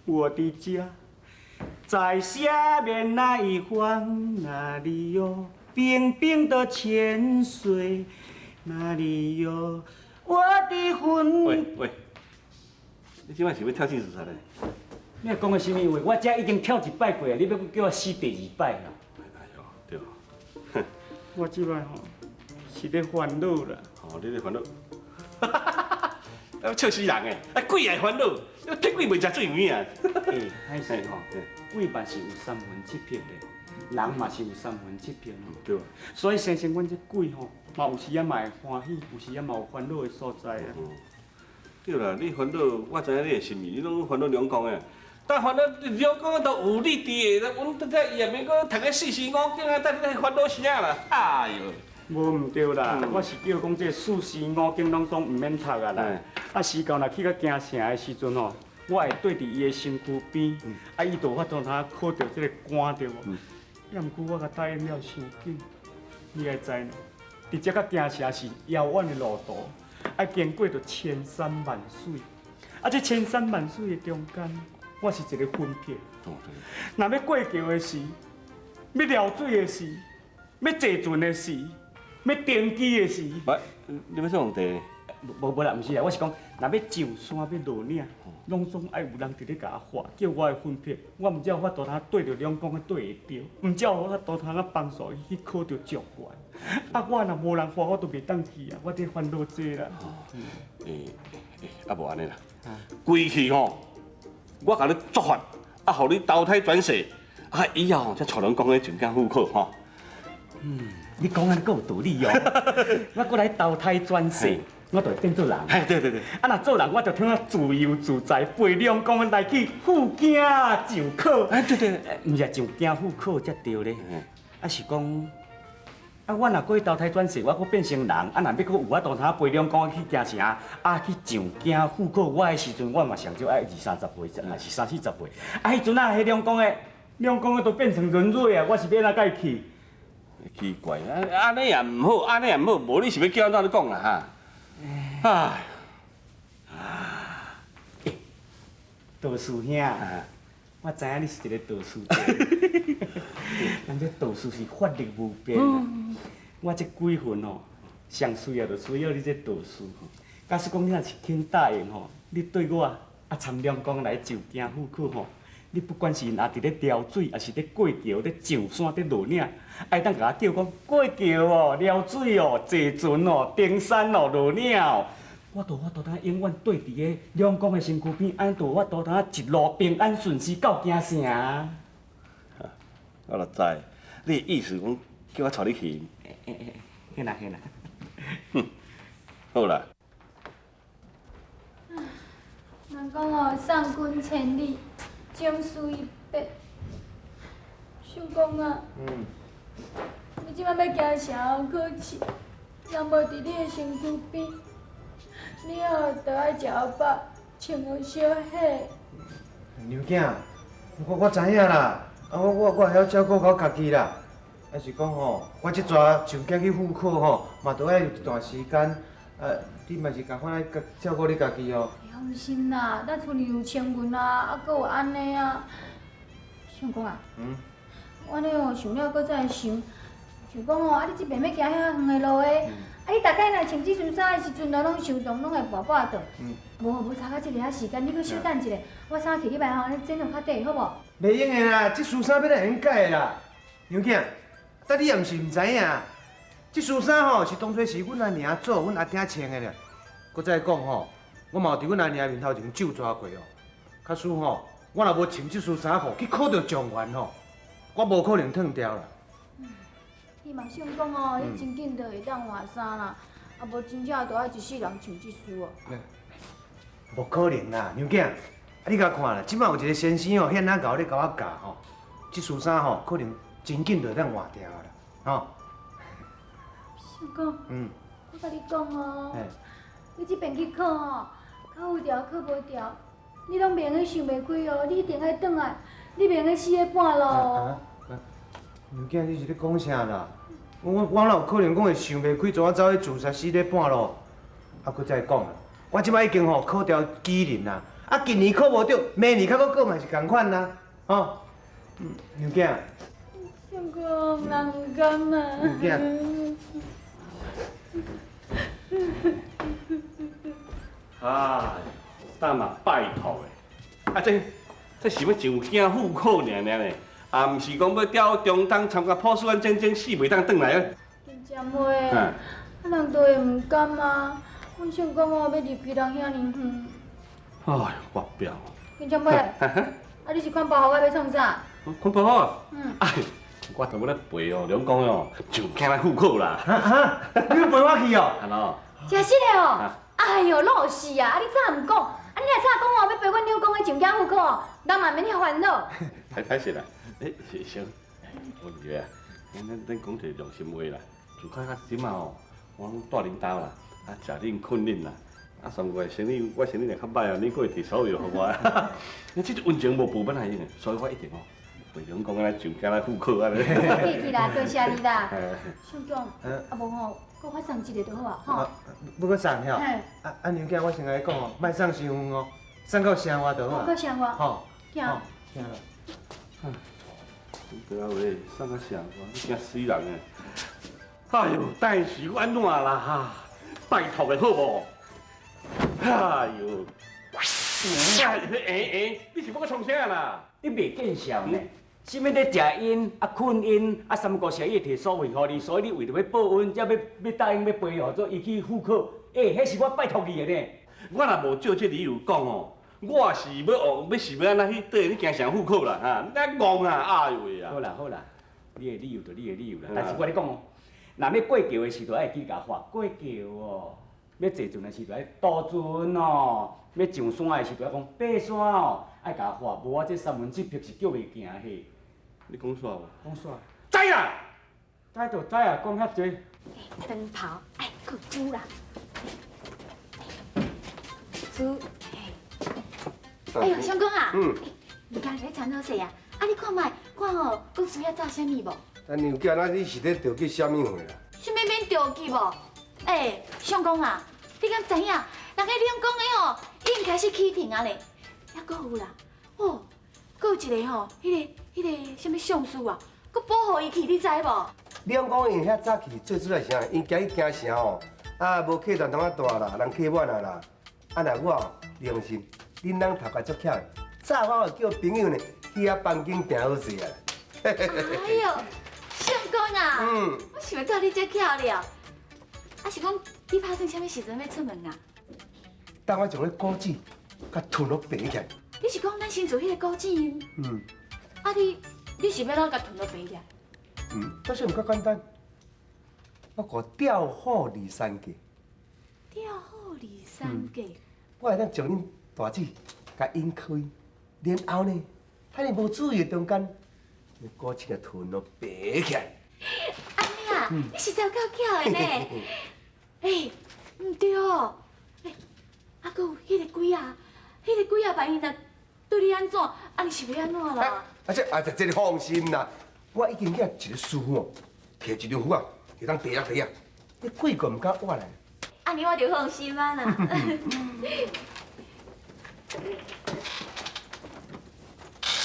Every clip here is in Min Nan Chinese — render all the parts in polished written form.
我的家在下面那一方，那裡有冰冰的泉水，那裡有我的魂。喂喂，你這擺是欲跳進自殺咧？你講的啥物話？我這已經跳一擺過啊，你欲閣叫我死第二擺啊？哎喲，對。我這擺吼是咧煩惱啦。哦，你咧煩惱？啊，笑死人的！啊，鬼會煩惱，你鐵鬼袂食水魚啊？欸，歹勢吼，鬼嘛是有三魂七魄的，人嘛是有三魂七魄。對。所以生成阮這鬼吼，嘛有時仔嘛會歡喜，有時仔嘛有煩惱的所在啊。對啦，你煩惱，我知影你的心意，你攏煩惱兩公的。但煩惱兩公都有你佇的，阮這伊也免閣讀個四書五經啊，等你煩惱啥啦？哎喲！無毋對啦，我是叫講這四書五經攏總毋免讀啊啦。啊，時到若去到京城的時陣吼，我會對佇伊的身軀邊，啊，伊就有法度通考著這個官對無？也毋過我共答應了傷緊，你愛知呢？佇這到京城是遙遠的路途，愛經過著千山萬水，啊，這千山萬水的中間，我是一個魂魄。若欲過橋的時，欲撩水的時，欲坐船的時，欲登機的時，喂，你欲創地？無無啦，毋是啦，我是講，若欲上山欲落嶺，攏總愛有人佇咧共我喝，叫我的魂魄，我毋才有法度通對著兩公的對會著，毋才有法度通啊幫助伊去考著狀元。啊，我若無人喝，我都袂當去啊，我佇煩惱這啦。欸欸，啊無按呢啦，規氣吼，我共你作法，啊，予你投胎轉世，啊，以後吼才帶兩公去上京赴考吼。嗯，你講按呢閣有道理哦。我閣來投胎轉世，我就會變做人。嘿，對對對。啊，若做人，我就通啊自由自在，陪兩公來去赴京上考。哎，對對。毋是上京赴考才對咧。啊是講，啊，我若閣去投胎轉世，我閣變成人，啊，若欲閣有法度通陪兩公去京城，啊，去上京赴考，我彼時陣我嘛上少愛二三十歲，若是三四十歲。啊，彼陣啊，彼兩公的，兩公的都變成人類啊，我是欲按怎共伊去？奇怪，啊按呢也毋好，按呢也毋好，無你是欲叫按怎你講啦哈？唉，道士兄，我知影你是一個道士，人這道士是法力無邊啊。我這鬼魂哦，上需要就需要你這道士。假使講你若是肯答應吼，你對我啊參兩公來上京赴考吼，你不管是若佇咧撩水，抑是咧過橋、咧上山、咧落嶺，愛當共我叫講過橋哦、撩水哦、坐船哦、登山哦、落嶺哦，我都有法度通永遠綴佇个兩公的身軀邊，按呢就有法度通一路平安順遂到京城。我就知，你的意思講叫我帶你去。嘿啦嘿啦。哼，好啦。人講哦，送君千里，終須一別。相公啊，你這擺欲京城考試，人無佇你的身軀邊，你哦著愛食予飽，穿予小火。娘囝，我知影啦，啊我會曉照顧好家己啦。啊是講吼，我這逝上京去赴考吼，嘛著愛有一段時間。啊，你嘛是共款愛照顧你家己哦。放心啦，咱厝裡有清文啊，啊，閣有按呢啊。相公啊，我按呢哦想了閣再想，就講哦，啊你這爿欲行遐遠的路的，啊你逐擺若穿這身衫的時陣，攏傷重，攏會跋跋倒。無無差到這个仔時間，你閣小等一下，我衫摕入來吼，你剪予較短，好無？袂用的啦，這束衫欲怎會用改的啦？娘囝，但你也毋是毋知影，這束衫吼是當初是阮阿娘做，阮阿爹穿的咧。閣再講吼，我嘛有佇阮阿娘面頭前咒詛過哦。假使吼，我若無穿這束衫褲去考著狀元吼，我無可能褪掉啦。希望相公哦，你真緊就會當換衫啦，啊無真正就愛一世人穿這束哦。無可能啦，娘囝，啊你共看啦，這擺有一個先生哦，現仔𠢕咧共我教吼，這束衫吼可能真緊就會當換掉啦，吼。相公，我共你講哦，你這遍去考吼，考有著考無著，你攏袂用想袂開哦，你一定愛轉來，你袂用死佇半路。啊娘囝，你是咧講啥啦？我哪有可能講會想袂開，怎啊走去自殺死咧半路？啊，閣再講啦，我這擺已經吼考著舉人啦，啊，今年考無著，明年較閣考嘛是仝款啊，吼。娘囝。相公，人毋甘啊。娘囝。哎，等嘛拜託的，啊這是欲上京赴考爾爾呢，也毋是講欲調中東參加波斯灣戰爭，死袂當轉來啊！金姐妹，啊人都會毋甘啊，阮想講哦，欲入去人遐爾遠。哎，發表。金姐妹，啊你是看包袱我欲創啥？看包袱？嗯。哎，我就欲來陪哦，兩公哦，上京來赴考啦。哈哈，你欲陪我去哦？係咯。真實的哦。哎喲，老是啊！啊，你早毋講，啊，你若早講哦，欲陪阮兩公的上京赴考，人嘛免遐煩惱。歹歹勢啦，欸，小，我認為啊，咱講一个良心話啦，自較較這馬吼，我攏蹛恁兜啦，啊，食恁睏恁啦，啊，上過生意，我生意若較歹啊，你閣會提所有予我。你這溫情無報本來用的，所以我一定吼，陪兩公來上京來赴考按呢。客氣啦，多謝你啦。相公，啊無吼。閣我送一个就好啊，吼！欲閣送吼？啊啊娘囝，我先共你講哦，莫送傷遠哦，送到城外就好啊。到城外。吼。行。行啦。對啊喂，送到城外，你驚死人的。哎喲，但是我按怎啦哈？拜託的好無？哎喲，欸欸，你是欲閣創啥啦？你袂見笑呢？啥物咧食𪜶啊，睏𪜶啊，三姑社伊會提所費予你，所以你為著欲報恩，才欲欲答應欲陪予做伊去赴考。欸，彼是我拜託你的呢。我若無照這理由講吼，我是欲學，欲是欲按怎去綴你京城赴考啦？哈，你啊戇啊！哎呦啊！好啦好啦，你的理由就你的理由啦。但是我咧講哦，若欲過橋的時陣愛記共劃過橋哦，欲坐船的時陣愛渡船哦，欲上山的時陣愛講爬山哦，愛共劃，無我這三文七癖是叫袂行的。你講煞無？講煞。知啦，知就知啊，講遐濟。長袍愛閣煮啦，煮。哎喲，相公啊，物件咧藏好勢啊，啊你看覓，看吼，閣需要做啥物無？啊娘囝，那你是咧著急啥物貨啦？啥物免著急無？欸，相公啊，你敢知影？人家兩公的吼，已經開始起程啊咧，猶閣有啦，哦，閣有一個吼，彼個啥物上司啊，閣保護伊去，你知無？兩公𪜶遐早去，最主要是啥？𪜶驚去京城吼，啊，無客人通仔大啦，人客滿啊啦。啊，若我良心，恁翁頭殼足巧的，早我就叫朋友呢去遐房間訂好勢啊。哎喲，相公啊，我想袂到你這巧了。啊，是講你拍算啥物時陣欲出門啊？等我將彼果子共吞落爬起來。你是講咱新厝彼个果子？嗯。啊你，你是欲按怎共吞落爬起來？嗯，這算毋較簡單。我講調虎離山計。調虎離山計。我會當將恁大姊共引開，然後呢，趁伊無注意的中間，果子共吞落爬起來。按呢啊，你實在有夠巧的呢。欸，毋對哦，欸，啊，閣有彼个鬼仔，彼个鬼仔萬一若對你按怎，啊，你是欲按怎啦？啊這啊這你放心啦，我已經叫一个師傅哦，提一張符仔，會當提啊提啊，你鬼閣毋敢活來。按呢我就放心啊啦。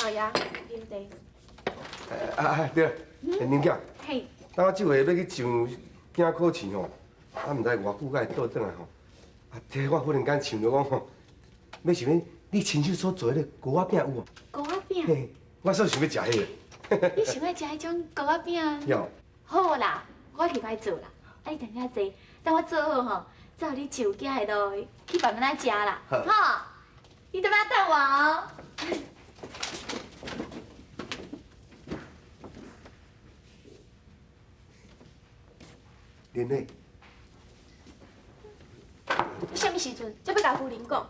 老爺，啉茶。啊啊對啦，娘囝。嘿。等我這回欲去上京考試吼，啊，毋知偌久才會倒轉來吼。啊，這我忽然間想著講吼，欲想欲你親手所做彼个糕仔餅有無？糕仔餅。嘿，我煞想欲食彼个。你想欲食彼種糕仔餅？有。好啦，我入來做啦。啊，你佇遐坐，等我做好吼，才予你上京的路去慢慢仔食啦。好。你佇遐等我哦。莲蕊。你啥物時陣才欲共夫人講？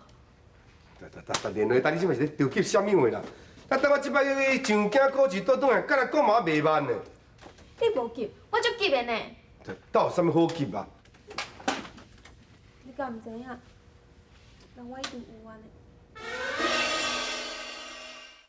得得得，蓮蕊，等你這擺是咧著急啥物話啦？啊，等我這擺欲去上京考試倒轉來，敢若講嘛袂慢呢。你無急，我足急的呢。倒有啥物好急啊？你敢毋知影？人我已經有緣的。